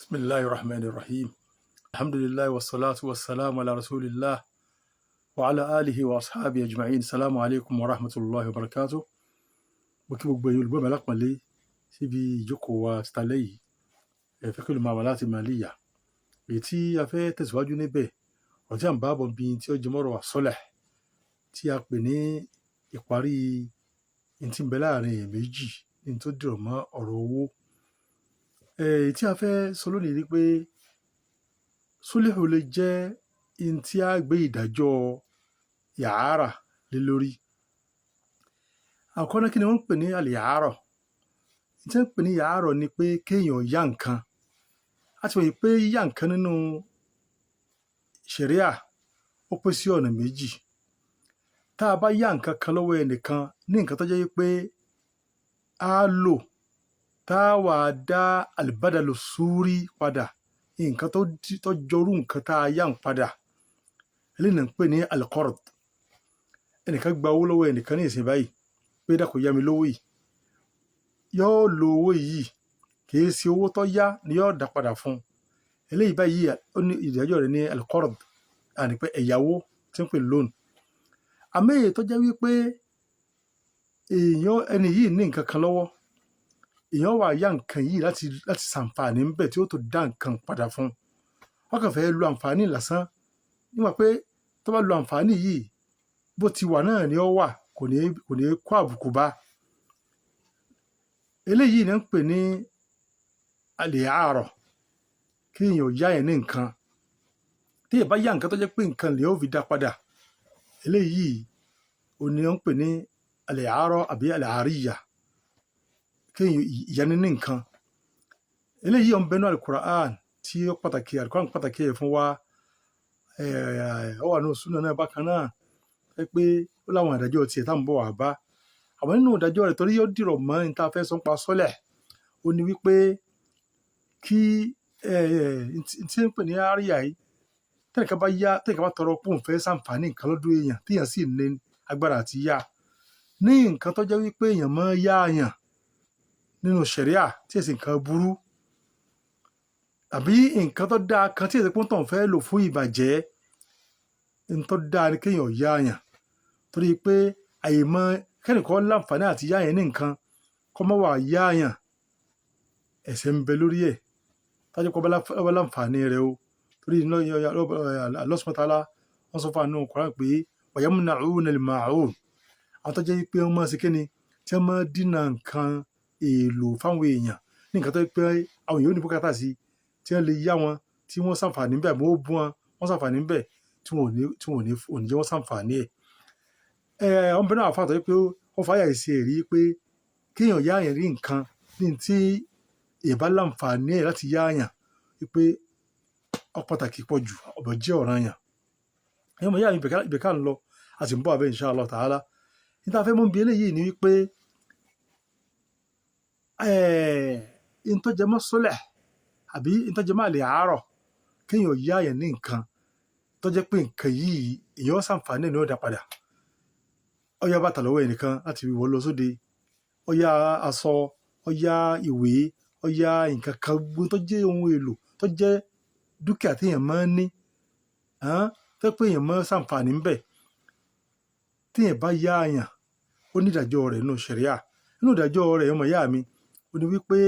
Bismillahir Rahmanir Rahim. Alhamdulillah wa salatu wa salam ala rasulillah wa ala alihi wa ashabi ajma'in. Salamu alaikum wa rahmatullahi wa barakatuh. Mo kí gbogbo ẹ̀yin olùgbọ́ mi alápọ̀nlé síbi ìjókòó wa tìtalẹ́ yìí. Ẹ fẹ́ kí ló máa wà láti Màlíyà. Èyí tí a fẹ́ tẹ̀síwájú níbẹ̀, ọ̀rọ̀ tí à ń bá bọ̀ bí tí ó jẹ mọ́rọ̀ àsọ́lẹ̀ tí a pè ní ìparí n tí ń bẹ láàrin èèyàn méjì ní tó dìrọ̀ mọ́ ọ̀rọ̀ owó. Èyí tí a fẹ́ sọ lónìí ni pé súlíhù lè jẹ́ n tí a gbé ìdájọ́ yàárà lé lórí. Àkọ́kọ́ náà, kí ni wọ́n ń pè ní àlìyàárọ̀? N tí wọ́n ń pè ní yàárọ̀ ni pé kéèyàn yá nǹkan. A ti mọ̀ pé yíyá nǹkan nínú ṣẹ̀ríà, ó pín sí ọ̀nà méjì. Tá a bá yá nǹkan kan lọ́wọ́ ẹnìkan ní nǹkan tó jẹ́ pé á lò, tá a wà dá àlìbádàlù súrí padà, nǹkan tó jọrú nǹkan tá a yá ń padà, eléyìí náà ń pè ní alqard. Ẹnìkan gba owó lọ́wọ́ ẹnìkan ní ìsìn báyìí pé dákun, yá mi lówó yìí. Yóò lo owó yìí, kì í ṣe owó tó yá ni yóò dá padà fún un. Eléyìí báyìí, ó ní ìdájọ́ rẹ̀ ní alqard, àní pé ẹ̀yáwó tí ń pè loan. Àmọ́ èyí tó jẹ́ wípé èèyàn, ẹni yìí ní nǹkan kan lọ́wọ́, èèyàn wà yá nǹkan yìí láti ṣàǹfààní ńbẹ̀ tí ó tó dá nǹkan padà fún un. Wọ́n kàn fẹ́ lo àǹfààní lásán níwọ̀n pé tó bá lo àǹfààní yìí, bó ti wà náà ni ó wà, kò ní kó àbùkù bá. Eléyìí ni wọ́n ń pè ní àlìárọ̀, kí èèyàn yá ẹ̀ ní nǹkan. Tí èèyàn bá yá nǹkan tó jẹ́ pé nǹkan lè ó fi dá padà, eléyìí òun ni wọ́n ń pè ní àlìárọ̀ àbí àlìáríyà, kí èèyàn ìyáni ní nǹkan. Eléyìí ó ń bẹ nínú Al-Qur'an tí ó pàtàkì, Al-Qur'an pàtàkì ẹ̀ fún wa. Ó wà nínú súnà náà bákan náà, jẹ́ pé ó láwọn ìdájọ́ tiẹ̀ tá ń bọ̀ wá bá. Àmọ́ nínú ìdájọ́ rẹ̀, torí ó dìrọ̀ mọ́ ní tá a fẹ́ sọ nípa sọ́lẹ̀, ó ní wípé kí tí ń pè ní àríyá yìí, tẹ́nìkan bá yá, tẹ́nìkan bá tọrọ pé òun fẹ́ ṣàǹfààní nǹkan lọ́dọ̀ èèyàn, téèyàn sì ní agbára àti yá ní nǹkan tó jẹ́ wípé èèyàn máa ń yá àyàn nínú ṣẹ̀ríà, tí èsì nǹkan burú àbí nǹkan tó dáa kan tí èsì pọ́ńtàn fẹ́ lò fún ìbàjẹ́, n tó dáa ni kéèyàn yá àyàn, torí pé àyèmọ́ kẹ́nìkan láǹfààní àti yá àyàn ní nǹkan kọ́ mọ́ wà yá àyàn, ẹ̀ṣẹ̀ ń bẹ lórí ẹ̀ tájú kọ́ bá láǹfààní rẹ̀ o. Torí Allah subhanahu wa ta'ala wọ́n sọ fún àánú Kùránì pé wa yamna'una al-ma'un, àwọn tó jẹ́ pé wọ́n máa ṣe kíni, tí wọ́n máa dínà nǹkan èèlò fáwọn èèyàn ní nǹkan tó jẹ́ pé àwọn èèyàn ò ní bùkátà sí, tí wọ́n lè yá wọn tí wọ́n ṣàǹfààní bẹ́ẹ̀, àbí wọ́n bú wọn, wọ́n ṣàǹfààní bẹ́ẹ̀, tí wọn ò ní jẹ́ wọ́n ṣàǹfààní ẹ̀. Ọmọ bẹ́ẹ̀ náà àfa tó jẹ́ pé wọ́n fàyà ìṣe ẹ̀rí pé kéèyàn yá àyàn rí nǹkan ní tí èèyàn bá láǹfààní ẹ̀ láti yá àyàn, wípé ó pàtàkì pọ̀ jù ọ̀bọ̀ jẹ́ ọ̀ranyàn. Ẹ̀yin ọmọ ìyá mi, ibẹ̀ ká ń lọ, a sì ń bọ̀ abẹ́ insha Allah ta'ala. Níta fẹ́ mú bí eléyìí ni wípé ntọ́jẹmọ́ sólẹ̀ àbí ntọ́jẹmọ́ àlè àárọ̀, kéèyàn yá àyàn ní nǹkan tó jẹ́ pé nǹkan yìí èèyàn ṣàǹfààní ẹ̀ ní ó dá padà. Ó yá bàtà lọ́wọ́ ẹnìkan láti wọ̀ lọ sóde, ó yá aṣọ, ó yá ìwé, ó yá nǹkan kan gbogbo tó jẹ́ ohun èlò tó jẹ́ dúkìá téèyàn máa ń ní, tó jẹ́ pé èèyàn máa ń ṣàǹfààní ńbẹ̀. Téèyàn bá yá àyàn, ó ní ìdájọ́ rẹ̀ nínú ṣẹ̀ríà. Nínú ìdájọ́ rẹ̀, ọmọ ìyá mi, ó ní wípé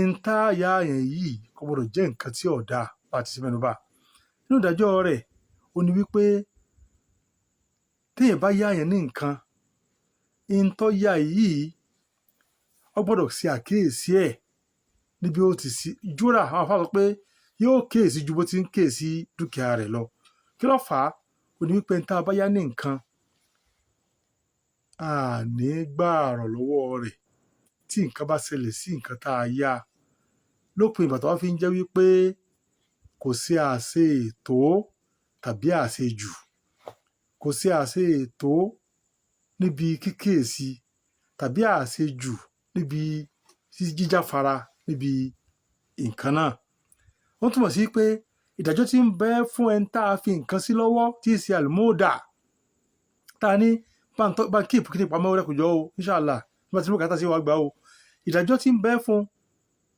n tá yá àyàn yìí kò gbọdọ̀ jẹ́ nǹkan tí ò dáa bá ti ṣe mẹ́nu bà. Nínú ìdájọ́ rẹ̀, ó ní wípé téèyàn bá yá àyàn ní nǹkan, n tó yá yìí, ó gbọdọ̀ ṣe àkíyèsí ẹ̀ níbi ó ti sí júrà. Àwọn àfáà sọ pé yóò kíyèsí ju bó ti ń kíyèsí dúkìá rẹ̀ lọ. Kí ló fà á? Ó ní wípé n tá a bá yá ní nǹkan, a ní gbààrọ̀ lọ́wọ́ rẹ̀ tí nǹkan bá ṣẹlẹ̀ sí nǹkan tá a yá, lópin ìgbà tó bá fi ń jẹ́ wípé kò sí àṣe ètò tàbí àṣejù, kò sí àṣe ètò níbi kíkíyèsí tàbí àṣejù níbi jíjáfara níbi nǹkan náà. Ó túmọ̀ sí pé ìdájọ́ tí ń bẹ fún ẹni tá a fi nǹkan sí lọ́wọ́, tí í ṣe àlùmọ́ọ́dà, tá a ní bá ń kíìpù kíní pamọ́ rẹ̀ kò jọ o, inshallah, bí wọ́n ti ní bùkátà sí wa gbà o. Ìdájọ́ tí ń bẹ fún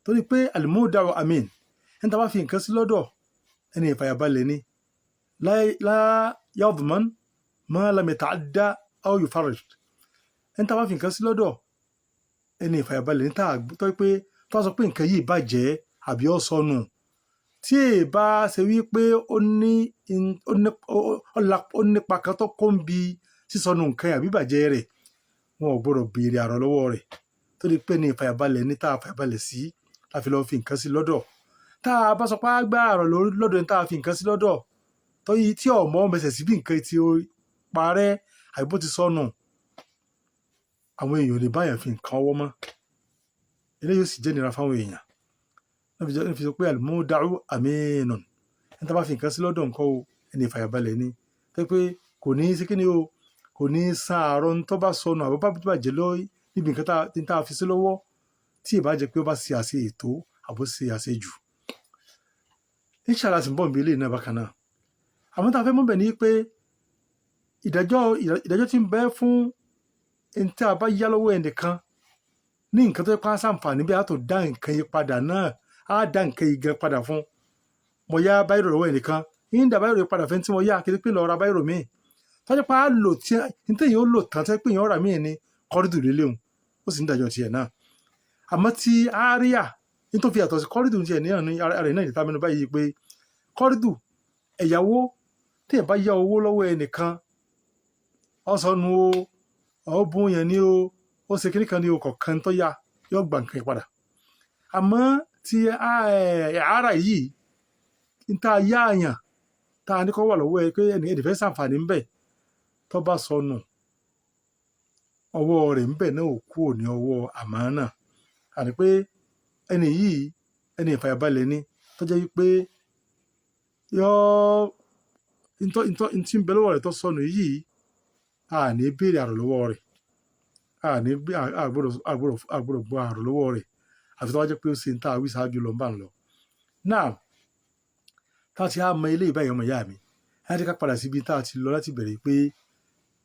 Torí pé al-muda'u amin, ẹni tá a bá fi nǹkan sí lọ́dọ̀, ẹni ìfàyàbalẹ̀ ni. La yadman ma lam yata'adda aw yufarrid. Ẹni tá a bá fi nǹkan sí lọ́dọ̀, ẹni ìfàyàbalẹ̀ ní, tá a tọ́ pé tó sọ pé nǹkan yìí bàjẹ́ àbí ó sọnù, tí èè bá ṣe wí pé ó nípa kan tó kó ń bi sísọnù nǹkan àbí bàjẹ́ rẹ̀, wọn ò gbọdọ̀ béèrè àrọ̀ lọ́wọ́ rẹ̀, torí pé ní ìfàyàbalẹ̀ ní tá a fàyàbalẹ̀ sí la fi lọ́ọ́ fi nǹkan sí lọ́dọ̀. Tá a bá sọ pé á gbá àrọ̀ lọ́dọ̀ ní tá a fi nǹkan sí lọ́dọ̀ tó yí tí ọmọ mẹsẹ̀ sí bí nǹkan tí ó parẹ́ àbí bó ti sọnù, àwọn èèyàn ò lè báyàn fi nǹkan ọwọ́ mọ́. Eléyìí ó sì jẹ́ ìnira fáwọn èèyàn. Wọ́n fi sọ pé al-muda'u aminun, ẹni tá a bá fi nǹkan sí lọ́dọ̀ nǹkan o, ẹni ìfàyàbalẹ̀ ni, tó pé kò ní í ṣe kíni o, kò ní í san àárọ̀ tó bá sọnù àbí bá bàjẹ́ lọ níbi nǹkan tá a fi sí lọ́wọ́, tí ì bá jẹ́ pé ó bá ṣe àṣe ètò àbó ṣe àṣejù. Inshallah sì ń bọ̀ níbi eléyìí náà bákan náà. Àmọ́ tá a fẹ́ mú bẹ̀ ni pé ìdájọ́ tí ń bẹ fún ẹni tí a bá yá lọ́wọ́ ẹnìkan ní nǹkan tó yẹ kó á ṣàǹfààní bí a tó dá nǹkan yìí padà náà, á dá nǹkan yìí gan padà fún. Mo yá báírò lọ́wọ́ ẹnìkan, ń dá báírò yìí padà fẹ́ tí mo yá, kí pé lọ ra báírò míì. Tọ́jú pé á lò tí ní téèyàn ó lò tán, tó yẹ pé èèyàn rà míì ní kọ́rídù lélẹ́hùn, ó sì ń dájọ́ tiẹ̀ náà. Àmọ́ tí àríyá ní tó fi yàtọ̀ sí kọ́rídù tiẹ̀ ní àná ara rẹ̀ náà ìta mẹ́nu báyìí pé kọ́rídù ẹ̀yáwó, téèyàn bá yá owó lọ́wọ́ ẹnìkan, ó sọnù o, ó bùn yẹn ní o, ó ṣe kíní kan ní o, kọ̀ọ̀kan tó yá yóò gba nǹkan yẹn padà. Àmọ́ tí àárà yìí ń tá a yá àyàn tá a ní kó wà lọ́wọ́ ẹ pé ẹnì fẹ́ ṣàǹfààní ńbẹ̀, tó bá sọnù, ọwọ́ rẹ̀ ńbẹ̀ náà ò kúrò ní ọwọ́ àmánà. Àní pé ẹni yìí ẹni ìfàyàbalẹ̀ ni, tó jẹ́ wípé yọ́ ntí ń bẹ lọ́wọ́ rẹ̀ tó sọnù yìí, a ní béèrè àrò lọ́wọ́ rẹ̀, a ní a gbọ́dọ̀ gbọ́ àrò lọ́wọ́ rẹ̀, àfi tó bá jẹ́ pé ó ṣe ń tá a wí ṣáájú lọ ń bá ń lọ. Náà tá a ti á mọ ilé ìbáyìí, ọmọ ìyá mi, ẹ jẹ́ ká padà síbi tá a ti lọ láti bẹ̀rẹ̀ pé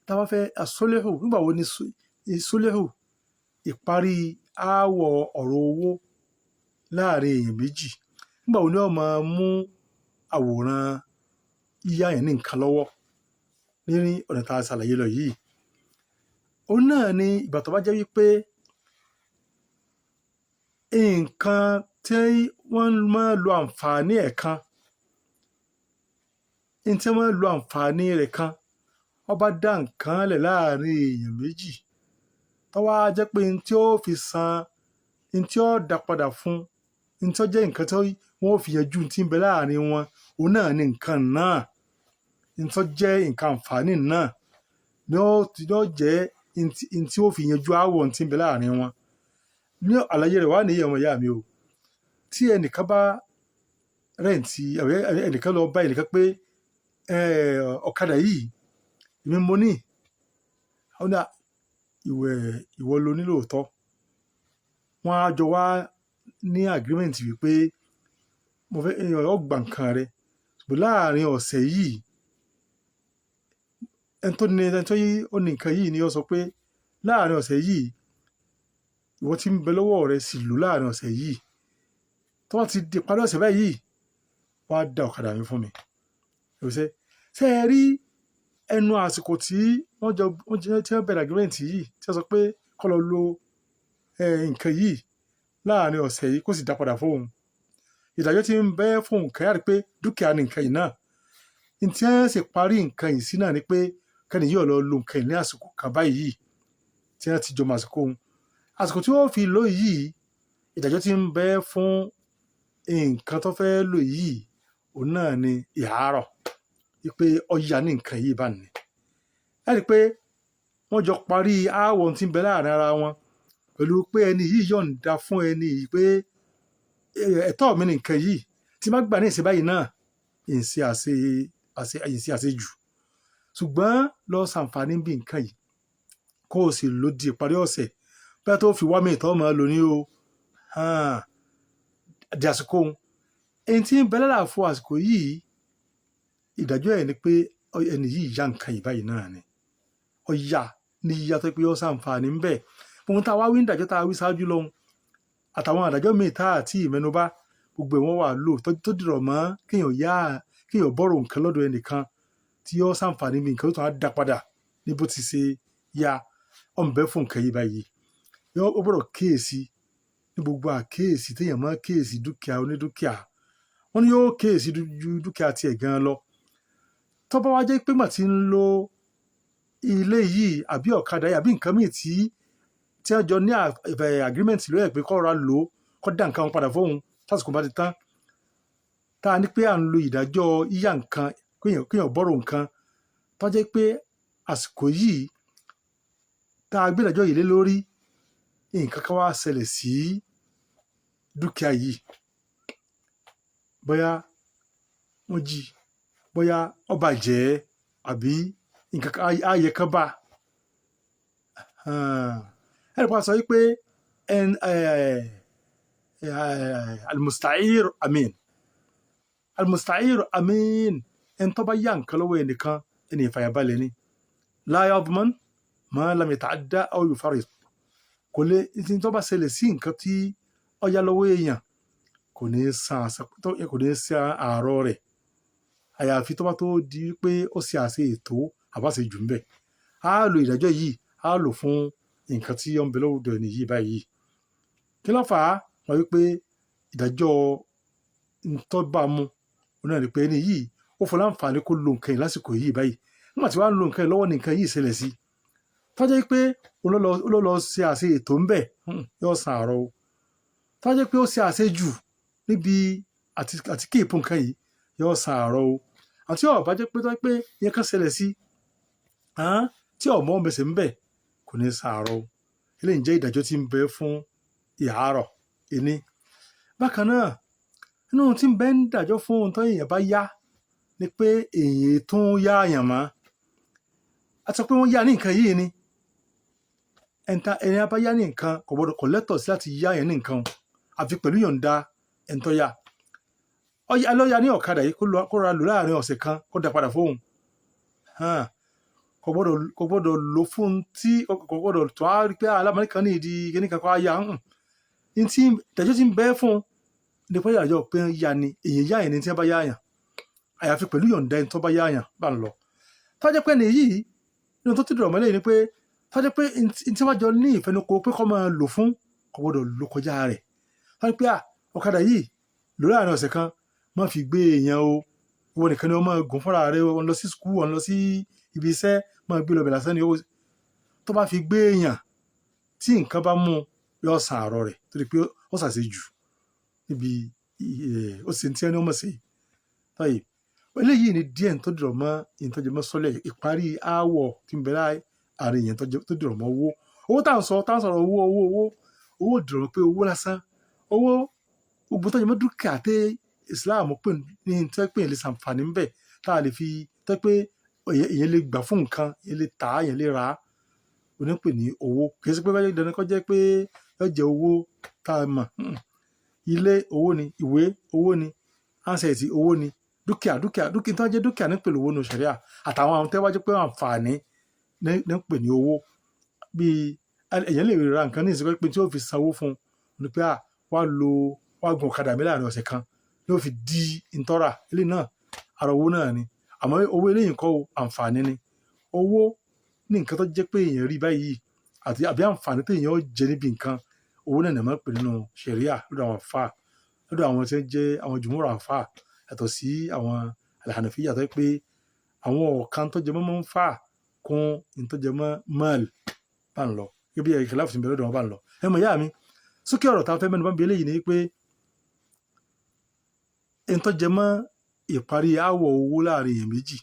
tá a bá fẹ́ asólẹ́hù, nígbà wo ni sólẹ́hù, ìparí aáwọ̀ ọ̀rọ̀ owó láàrin èèyàn méjì, nígbà wo ni ó máa mú àwòrán yíyá yẹn ní nǹkan lọ́wọ́ ní ọ̀nà tá a ṣàlàyé lọ yìí? Òun náà ni ìgbà tó bá jẹ́ wípé nǹkan tí wọ́n máa lo àǹfààní ẹ̀ kan, ní tí wọ́n lo àǹfààní rẹ̀ kan, ó bá dá nǹkan lẹ̀ láàrin èèyàn méjì, tó wá jẹ́ pé ní tí ó fi san, ní tí ó dá padà fún, ní tí ó jẹ́ nǹkan tí wọ́n fi yanjú tí ń bẹ láàrin wọn, òun náà ni nǹkan náà, ní tí ó jẹ́ nǹkan àǹfààní náà ni ó jẹ́ ní tí ó fi yanjú aáwọ̀ tí ń bẹ láàrin wọn. Ní àlàyé rẹ̀ wá nìyẹn, ọmọ ìyá mi o, tí ẹnìkan bá rẹ̀ǹtì, ẹnìkan lọ bá ẹnìkan pé ọ̀kadà yìí èmi mo ní, ó ní ìwẹ̀ ìwọ lo ní lóòótọ́. Wọ́n á jọ wá ní agreement wípé mo fẹ́ ọ gba nǹkan rẹ, ṣùgbọ́n láàrin ọ̀sẹ̀ yìí, ẹni tó ní ẹni tó yí ó ní nǹkan yìí ni ó sọ pé láàrin ọ̀sẹ̀ yìí, ìwọ tí ń bẹ lọ́wọ́ rẹ sì lò láàrin ọ̀sẹ̀ yìí, tó bá ti di ìparí ọ̀sẹ̀ báyìí, wá dá ọ̀kadà mi fún mi. Ṣé ẹ rí ẹnu àsìkò tí wọ́n jọ wọ́n jẹ́ tí wọ́n bẹ̀rẹ̀ agreement yìí, tí wọ́n sọ pé kó lọ lo nǹkan yìí láàrin ọ̀sẹ̀ yìí kó sì dá padà fóun, ìdájọ́ tí ń bẹ fún nǹkan yàrá pé dúkìá ni nǹkan yìí náà, ní tí wọ́n sì parí nǹkan yìí sí náà ni pé kẹ́ni yìí ó lọ lo nǹkan yìí ní àsìkò kan báyìí tí wọ́n ti jọ mọ àsìkò òun, àsìkò tí wọ́n fi lò yìí, ìdájọ́ tí ń bẹ fún nǹkan tó fẹ́ lò yìí, òun náà ni ìhárọ̀ wípé ọ̀yà ní nǹkan yìí bá ní. Ẹ rí i pé wọ́n jọ parí aáwọ̀ tí ń bẹ láàrin ara wọn pẹ̀lú pé ẹni yìí yọ̀ǹda fún ẹni yìí pé ẹ̀tọ́ mi ní nǹkan yìí tí má gbà ní ìṣe báyìí náà, ìṣe àṣejù, ṣùgbọ́n lọ ṣàǹfààní bí nǹkan yìí kó o sì lò di ìparí ọ̀sẹ̀ bẹ́ẹ̀ tó fi wá mi ìtọ́ máa lò ní o di àsìkò òun. Ẹni tí ń bẹ lálàfo àsìkò yìí, ìdájọ́ ẹ̀ ni pé ẹni yìí yá nǹkan yìí báyìí náà ni ó yá ní yíyá tó pé ó ṣàǹfààní ń bẹ. Ohun tá a wá wí ń dájọ́ tá a wí ṣáájú lọ́hùn, Àtàwọn àdájọ́ míì tá àti ìmẹ́nubá, gbogbo ẹ̀ wọ́n wà lò tó dìrọ̀ mọ́ kéèyàn yá, kéèyàn borrow nǹkan lọ́dọ̀ ẹnìkan tí yóò ṣàǹfààní bí nǹkan tó tún á dá padà ní bó ti ṣe yá. Ọ̀ ń bẹ fún nǹkan yìí báyìí, yóò ó gbọ́dọ̀ kíyèsí ní gbogbo àkíyèsí téèyàn máa kíyèsí dúkìá onídúkìá. Wọ́n ní yóò kíyèsí ju dúkìá tiẹ̀ gan lọ. Tó bá wá jẹ́ pé mà ti ń lo ilé yìí àbí ọ̀kadà yìí àbí nǹkan míì tí wọ́n jọ ní agreement lórí ẹ̀ pé kó ra lò ó, kó dá nǹkan padà fóun tásìkò bá ti tán, tá a ní pé à ń lo ìdájọ́ yíyá nǹkan, kéèyàn borrow nǹkan, tó jẹ́ pé àsìkò yìí tá a gbé ìdájọ́ yìí lé lórí, nǹkan kan wá ṣẹlẹ̀ sí dúkìá yìí, bóyá wọ́n jí, bóyá ó bàjẹ́, àbí nǹkan kan ààyè kan bá ẹnì kan sọ wípé المستعير أمين، المستعير أمين. Ẹni tó bá yá nǹkan lọ́wọ́ ẹnìkan, ẹni ìfàyàbalẹ̀ ni. لا يضمن ما لم يتعد أو يفرط. Kò lè ní tó bá ṣẹlẹ̀ sí nǹkan tí ó yá lọ́wọ́ èèyàn, kò ní san àṣà, kò ní san àárọ̀ rẹ̀, àyàfi tó bá tó di pé ó ṣe àṣe ètò àbáṣe jù ń bẹ̀. Á lo ìdájọ́ yìí, á lò fún nǹkan tí ó ń bẹ lọ́wọ́ ẹni yìí báyìí. Kí ló fà á? Wọ́n wí pé ìdájọ́ ntọ́ bá mu òun náà ni pé ẹni yìí ó fún láǹfààní kó lo nǹkan yìí lásìkò yìí báyìí. Nígbà tí wàá lo nǹkan yìí lọ́wọ́ ní nǹkan yìí ṣẹlẹ̀ sí, tó jẹ́ pé òun ló lọ ṣe àṣe ètò ń bẹ̀, yóò san àárọ̀ o. Tó jẹ́ pé ó ṣe àṣe jù níbi àti kéèpù nǹkan yìí, yóò san àárọ̀ o. Àti ó bá jẹ́ pé tó jẹ́ pé ìyẹn kan ṣẹlẹ̀ sí tí ọmọ mẹsẹ̀ ń bẹ̀, kò ní san àárọ̀ o. Eléyìí jẹ́ ìdájọ́ tí ń bẹ fún ìhárọ̀ ẹni. Bákan náà, nínú tí ń bẹ ń dájọ́ fún ohun tó èèyàn bá yá ni pé èèyàn tó ń yá àyàn mọ́. A sọ pé wọ́n yá ní nǹkan yìí ni ẹni bá yá ní nǹkan kò gbọdọ̀, kò lẹ́tọ̀ọ́ sí láti yá yẹn ní nǹkan àfi pẹ̀lú yọ̀ǹda ẹni tó yá. Alọ́ya ní ọ̀kadà yìí kó ra lò láàrin ọ̀sẹ̀ kan, kó dá padà fóun. Kò gbọ́dọ̀ lò fún tí kò gbọ́dọ̀ tó á rí pé alámọ̀ní kan ní ìdí kíní kan kó á yá ní tí ìdájọ́ tí ń bẹ fún ní pé ìdájọ́ pé ń yá ni èyàn yá yẹn ní tí wọ́n bá yá yàn, àyàfi pẹ̀lú yọ̀ǹda ẹni tó bá yá yàn bá ń lọ. Tó jẹ́ pé nìyí nínú tó ti dọ̀rọ̀ mọ́lẹ̀ ni pé tó jẹ́ pé ní tí wọ́n jọ ní ìfẹnukò pé kó máa lò fún, kò gbọ́dọ̀ lò kọjá rẹ̀. Tó jẹ́ pé ọ̀kadà yìí lò láàrin ọ̀sẹ̀ kan, má fi gbé èèyàn o, ìwọ nìkan ni wọ́n máa gùn fúnra rẹ, wọ́n lọ sí school, wọ́n lọ sí ibi iṣẹ́, máa gbé lọ bẹ̀ lásán ni. Owó tó bá fi gbé èèyàn, tí nǹkan bá mú, yóò san àárọ̀ rẹ̀ torí pé ó ṣàṣe jù níbi ó sì ń tí ẹni ọmọ sí. Tọ́yì eléyìí ni díẹ̀ tó dìrọ̀ mọ́ ìtọ́jú mọ́ sọ́lẹ̀ ìparí aáwọ̀ tí ń bẹ láàrin èèyàn tó dìrọ̀ mọ́ owó. Owó tá à ń sọ, tá à ń sọ̀rọ̀ owó, owó, owó, owó dìrọ̀ mọ́ pé owó lásán, owó gbogbo tó jẹ mọ́ dúkìá tẹ́ Islam pè ní tẹ́ pé èèyàn lè ṣàǹfààní ńbẹ̀, tá a lè fi tẹ́ pé èèyàn lè gbà fún nǹkan, èèyàn lè tà á, èèyàn lè rà á, oní pè ní owó. Kì í ṣe pé báyìí dandan kó jẹ́ pé yóò jẹ́ owó tá a mọ̀. Ilé owó ni, ìwé owó ni, handset owó ni, dúkìá, dúkìá, dúkìá tó jẹ́ dúkìá ní pẹ̀lú owó ní ṣẹ̀ríà, àtàwọn àwọn tẹ́ wá jẹ́ pé àǹfààní ní pè ní owó. Bí èèyàn lè ra nǹkan ní ìsìnkú pé tí ó fi sanwó fún un ni pé wá lo, wá gun ọ̀kadà mi láàrin ọ̀sẹ̀ kan ló fi di ìtọ́ra ilé náà, ara owó náà ni. Àmọ́ owó eléyìí kọ́ o, àǹfààní ni. Owó ní nǹkan tó jẹ́ pé èèyàn rí báyìí àti àbí àǹfààní tí èèyàn ó jẹ níbi nǹkan, owó náà ni a máa ń pè nínú ṣẹ̀ríà lọ́dọ̀ àwọn àlfáà, lọ́dọ̀ àwọn tí wọ́n jẹ́ àwọn jùmúrù àlfáà, yàtọ̀ sí àwọn al-Hanafiyya tó jẹ́ pé àwọn ọ̀kan tó jẹ mọ́ máa ń fà kún ní tó jẹ mọ́ mal bá ń lọ. Gẹ́gẹ́ bí ìkhìláàfù tí ń bẹ lọ́dọ̀ wọn bá ń lọ. Ẹ mọ̀ ìyá mi, sókè ọ̀rọ̀ tá a fẹ́ mẹ́nu bá ń bi eléyìí ni pé ẹni tó jẹ mọ́ ìparí aáwọ̀ owó láàrin èèyàn méjì,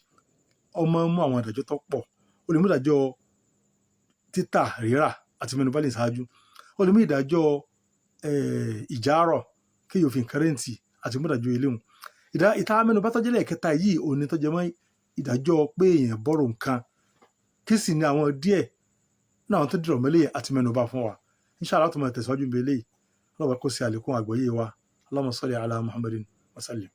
ó máa ń mú àwọn ìdájọ́ tó pọ̀. Ó lè mú ìdájọ́ títà rírà àti mẹ́nu bá lè ṣáájú. Ó lè mú ìdájọ́ ìjárọ̀ kí èèyàn fi nǹkan rent àti mú ìdájọ́ eléhùn. Ìta mẹ́nu bá tó jẹ́ lẹ́ẹ̀kẹta yìí, òun ni tó jẹ mọ́ ìdájọ́ pé èèyàn borrow nǹkan. Kí sì ni àwọn díẹ̀ nínú àwọn tó dìrọ̀ mọ́ eléyìí àti mẹ́nu bá fún wa. Inshallah a tún máa tẹ̀síwájú níbi eléyìí. Ọlọ́run bá kó ṣe àlékún àgbọ́yé wa. اللهم صل على محمد وسلم.